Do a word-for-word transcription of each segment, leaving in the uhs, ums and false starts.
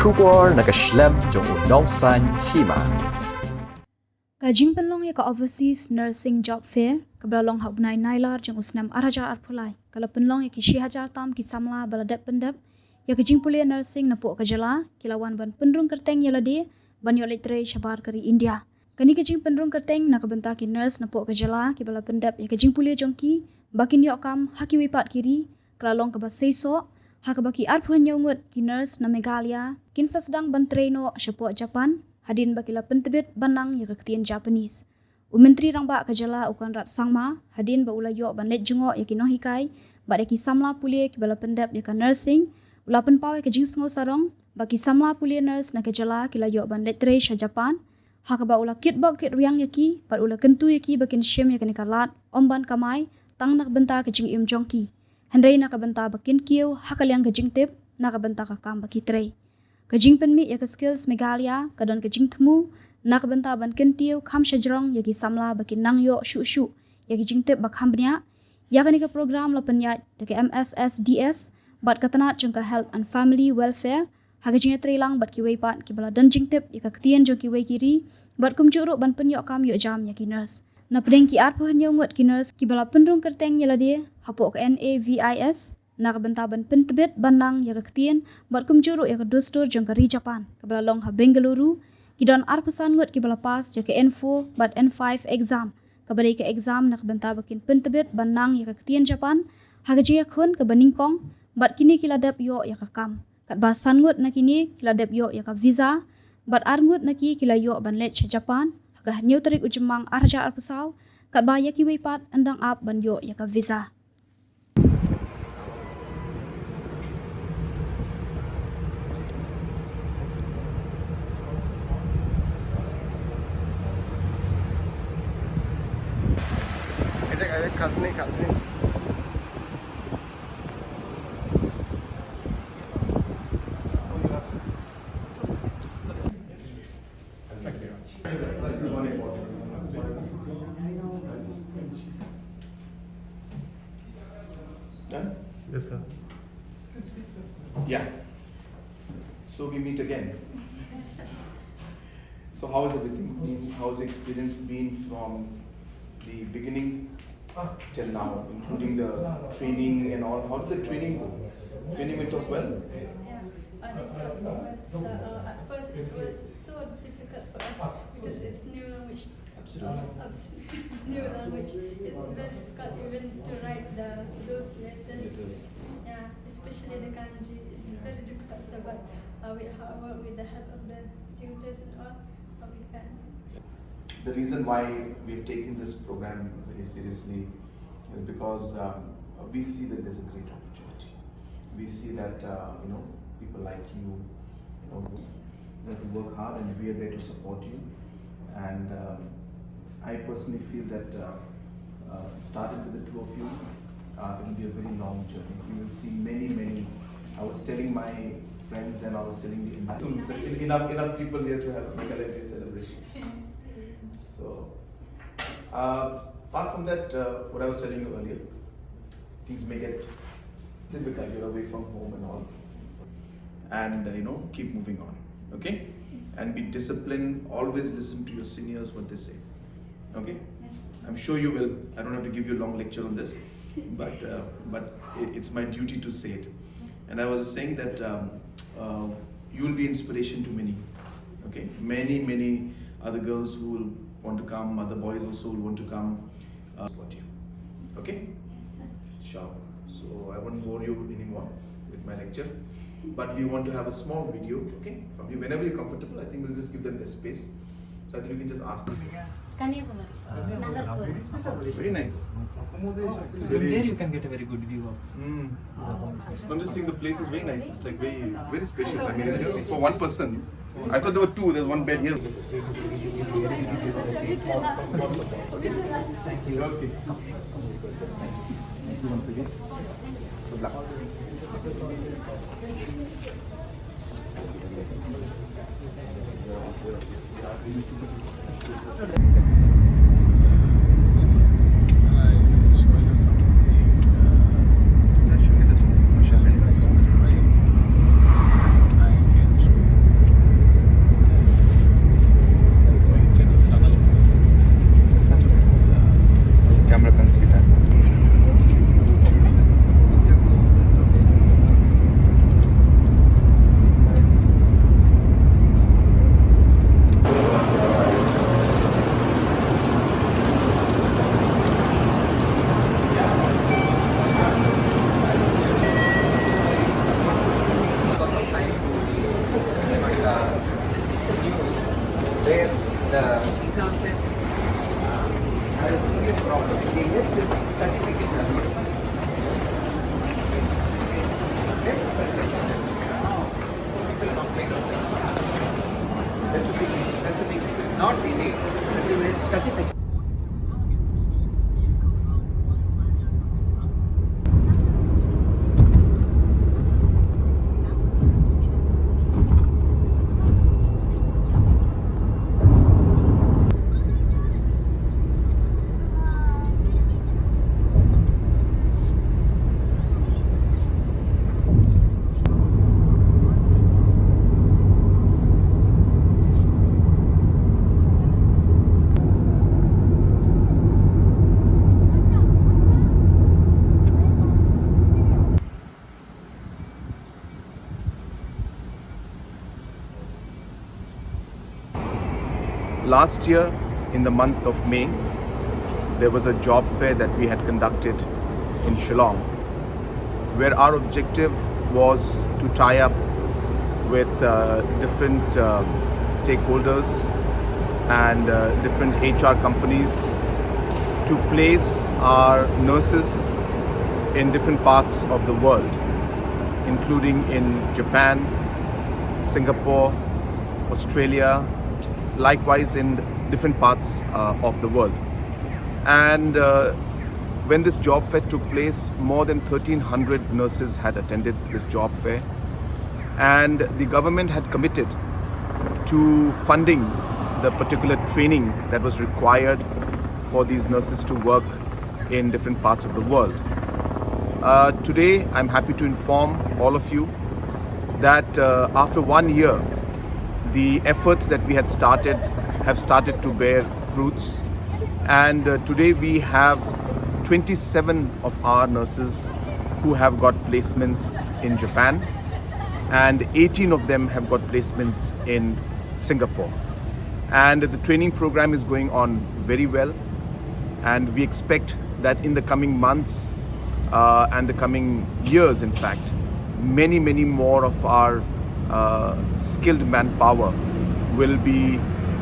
Khubor na ka shlem jong u nongsaiñ hima. Ka jingpynlong ïa ka Overseas Nursing Job Fair kaba la long ha u bnai Nailar jong u snem ar hajar arphew lai ka la pynlong ïa ki shi hajar tam ki samla ba la dep pyndep ïa ka jingpule nursing napoh ka jylla, ki la wan ban pynrung kyrteng ïa lade ban ïoh leit trei shabar ka ri India. Kane ka jingpynrung kyrteng na ka bynta ki nurse napoh ka jylla kiba la pyndep ïa ka jingpule jong ki ba kin ïoh kam ha kiwei pat ki ri ka la long kaba seisoh, ha kaba ki arphew hynñiew ngut ki nurse na Meghalaya kin sa sdang ban trei noh shapoh Japan hadien ba ki la pyntbit ban nang ïa ka ktien Japanese. U Myntri Rangbah ka jylla u Conrad Sangma, hadien ba u la ïoh ban leit jngoh ïa ki nonghikai bad ïa ki samla pule kiba la pyndep ïa ka nursing, u la pynpaw ïa ka jingsngew sarong ba ki samla pule nurse na ka jylla ki la ïoh ban leit trei sha Japan, ha kaba u la kit bok kit rwiang ïa ki bad u la kyntu ïa ki ba kin shim ïa kane ka lad ym ban kamai tang na ka bynta ka jingim jong ki, hynrei na ka bynta ba kin kiew ha ka liang ka jingtip na ka bynta ka kam ba ki trei. Ka jingpynmih ïa ka Skills Meghalaya ka don ka jingthmu na ka bynta ban kyntiew kham shajrong ïa ki samla ba kin nang ïoh shuh shuh ïa ki jingtip ba kham bniah. Ïa kane ka program la pynïaid da ka M S S D S bad ka tnat jong ka Health and Family Welfare ha ka jingïatreilang bad kiwei pat kiba la don jingtip ïa ka ktien jong kiwei ki ri bad kumjuh ruh ban pynïoh kam ïoh jam ïa ki nurse. Na pdeng ki arphew hynñiew ngut ki nurse kiba la pynrung kyrteng ïa lade hapoh ka N A V I S na ka bynta ban pyntbit ban nang ïa ka ktien bad kumjuh ruh ïa ka dustur jong ka ri Japan kaba la long ha Bengaluru, ki don arphew san ngut kiba la pass ïa ka N four bad N five exam, kaba dei ka exam na ka bynta ba kin pyntbit ban nang ïa ka ktien Japan ha ka jingïakhun kaba nyngkong, bad kine ki la dep ïoh ïa ka kam. Katba san ngut na kine ki la dep ïoh ïa ka visa bad ar ngut na ki ki la ïoh ban leit sha Japan ha ka hynñiew tarik u Jymmang ar hajar arphew saw, katba ïa kiwei pat yn dang ap ban ïoh ïa ka visa. Done? Yes, sir. Yeah. So we meet again. So how is everything been? How's the experience been from the beginning till now, including the training and all? How did the training go? Training went off well? Yeah, uh, it was, uh, at first it was so difficult for us because it's new language. Absolutely. Absolutely. New language. It's very difficult even to write the, those letters. Letters. Yeah, especially the kanji. It's very difficult. So, but, uh, with, however, with the help of the tutors and all, uh, we can. The reason why we've taken this program very seriously is because, um, we see that there's a great opportunity. We see that, uh, you know, people like you, you know, who, who work hard, and we are there to support you. And, um, I personally feel that, uh, uh, started with the two of you, uh, it will be a very long journey. You will see many, many. I was telling my friends and I was telling the investors, enough, enough people here to have a Meghalaya Day celebration. So, uh, apart from that, uh, what I was telling you earlier, things may get difficult. You're away from home and all. And, uh, you know, keep moving on, okay? And be disciplined. Always listen to your seniors, what they say, okay? I'm sure you will. I don't have to give you a long lecture on this, but, uh, but i- it's my duty to say it. And I was saying that, um, uh, you will be inspiration to many, okay? Many, many other girls who will want to come, other boys also will want to come. Uh, support you. Okay? Sure. So I won't bore you anymore with my lecture. But we want to have a small video, okay, from you. Whenever you're comfortable, I think we'll just give them the space. So I think you can just ask them. Kanyakumari. Nagarcoil. Very nice. From there you can get a very good view of. Mm. I'm just saying the place is very nice. It's like very, very spacious. I mean, for one person, I thought there were two. There's one bed here. Thank you. Okay. Thank you once again. Good luck. Last year, in the month of May, there was a job fair that we had conducted in Shillong, where our objective was to tie up with uh, different uh, stakeholders and uh, different H R companies to place our nurses in different parts of the world, including in Japan, Singapore, Australia, likewise in different parts uh, of the world. And uh, when this job fair took place, more than thirteen hundred nurses had attended this job fair. And the government had committed to funding the particular training that was required for these nurses to work in different parts of the world. Uh, today, I'm happy to inform all of you that uh, after one year, the efforts that we had started have started to bear fruits. And uh, today, we have twenty-seven of our nurses who have got placements in Japan, and eighteen of them have got placements in Singapore. And the training program is going on very well, and we expect that in the coming months uh, and the coming years, in fact, many, many more of our uh, skilled manpower will be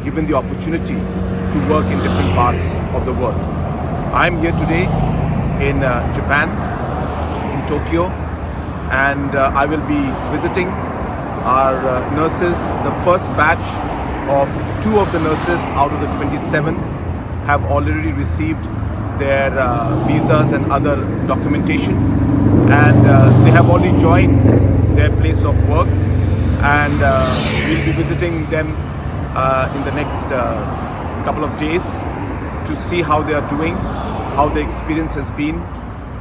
given the opportunity to work in different parts of the world. I'm here today in uh, Japan, in Tokyo, and uh, I will be visiting our uh, nurses. The first batch of two of the nurses out of the twenty-seven have already received their uh, visas and other documentation, and uh, they have already joined their place of work, and uh, we'll be visiting them uh, in the next uh, couple of days to see how they are doing, how the experience has been,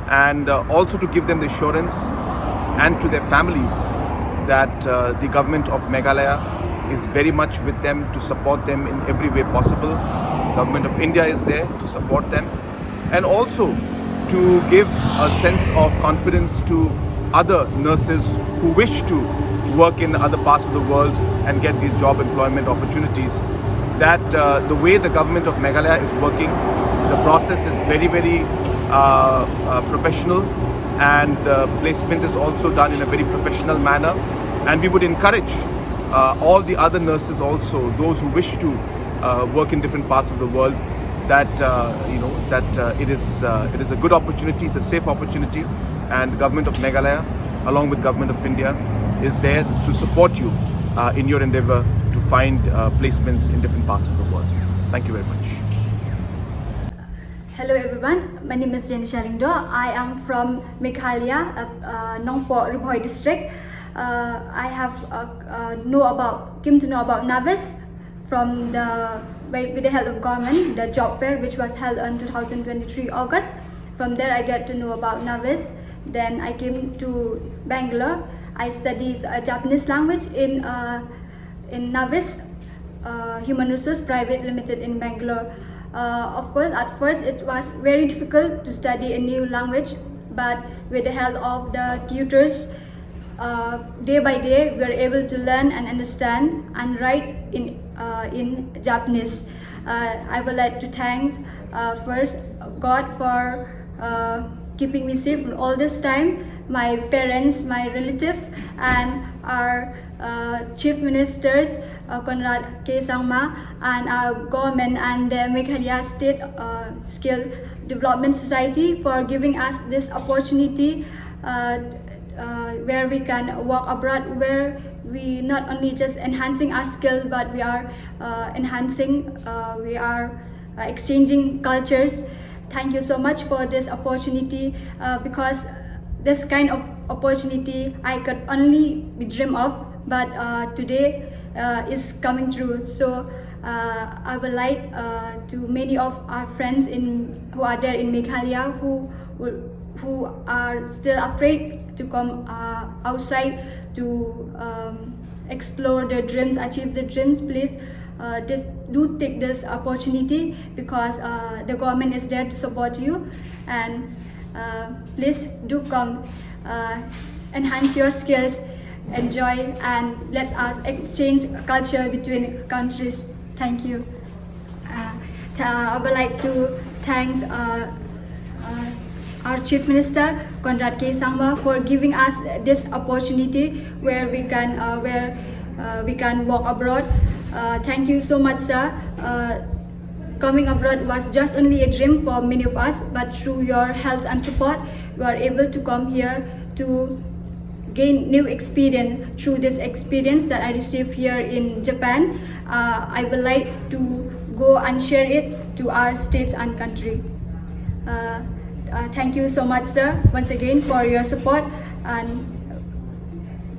and uh, also to give them the assurance and to their families that uh, the government of Meghalaya is very much with them to support them in every way possible. Government of India is there to support them, and also to give a sense of confidence to other nurses who wish to work in other parts of the world and get these job employment opportunities. That uh, the way the government of Meghalaya is working, the process is very, very uh, uh, professional, and the placement is also done in a very professional manner. And we would encourage uh, all the other nurses also, those who wish to uh, work in different parts of the world, that uh, you know that uh, it is uh, it is a good opportunity, it's a safe opportunity, and the government of Meghalaya, along with government of India, is there to support you uh, in your endeavor to find uh, placements in different parts of the world. Thank you very much. Hello everyone, my name is Jenisha Lyngdoh. I am from Meghalaya, uh, uh, Nongpoh, Ri Bhoi district. Uh, I have uh, uh, know about came to know about NAVIS from the by, with the help of government, the job fair which was held on two thousand twenty-three August. From there, I get to know about NAVIS. Then I came to Bangalore. I studied uh, Japanese language in uh, in NAVIS, uh, Human Resource Private Limited in Bangalore. Uh, of course, at first it was very difficult to study a new language, but with the help of the tutors, uh, day by day we are able to learn and understand and write in uh, in Japanese. Uh, I would like to thank uh, first God for uh, keeping me safe all this time, my parents, my relative, and our uh, chief ministers, uh, Conrad K Sangma, and our government and the Meghalaya State uh, Skill Development Society for giving us this opportunity uh, uh, where we can work abroad, where we not only just enhancing our skill, but we are uh, enhancing, uh, we are uh, exchanging cultures. Thank you so much for this opportunity uh, because this kind of opportunity I could only be dream of, but uh, today uh, is coming true. So uh, I would like uh, to many of our friends in who are there in Meghalaya who will, who are still afraid to come uh, outside to um, explore their dreams, achieve their dreams. Please uh, this, do take this opportunity because uh, the government is there to support you, and uh, please do come, uh, enhance your skills, enjoy, and let us exchange culture between countries. Thank you. Uh, th- I would like to thanks uh, uh, our Chief Minister Conrad K Sangma for giving us this opportunity where we can uh, where uh, we can walk abroad. Uh, thank you so much, sir. Uh, coming abroad was just only a dream for many of us, but through your help and support, we are able to come here to gain new experience. Through this experience that I received here in Japan, uh, I would like to go and share it to our states and country. Uh, uh, thank you so much, sir, once again for your support and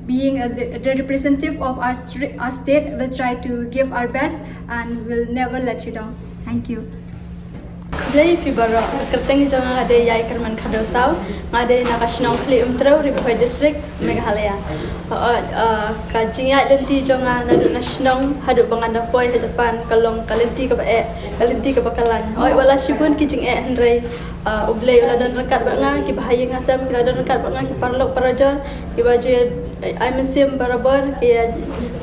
being a, the representative of our, stri- our state. We'll try to give our best and we'll never let you down. Thank you. Khublei phi baroh. Kyrteng jong nga dei Ïai Kyrmen Khardew Saw. Nga dei na ka shnong Khlieh Umtrew, Ri Bhoi District, Meghalaya. Hooid, uh, ka jingïaid lynti jong nga naduh na shnong haduh ba ngan da poi ha Japan ka long ka lynti kaba eh, ka lynti kaba khlaiñ. Hooid, wat la shibun ki jingeh hynrei uh, U Blei u la don ryngkat bad nga, kiba ha ïing ha sem ki la don ryngkat bad nga, ki paralok parajor kiba ju ai mynsiem barabor, ki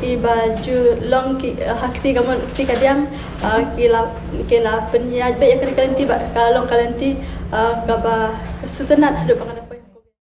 kiba ju long ki uh, ha kti kamon kti kadiang, uh, ki la ki la pynïaid beit ïa kane ka lynti ba ka long ka lynti uh, kaba sngewtynnat haduh ba ngan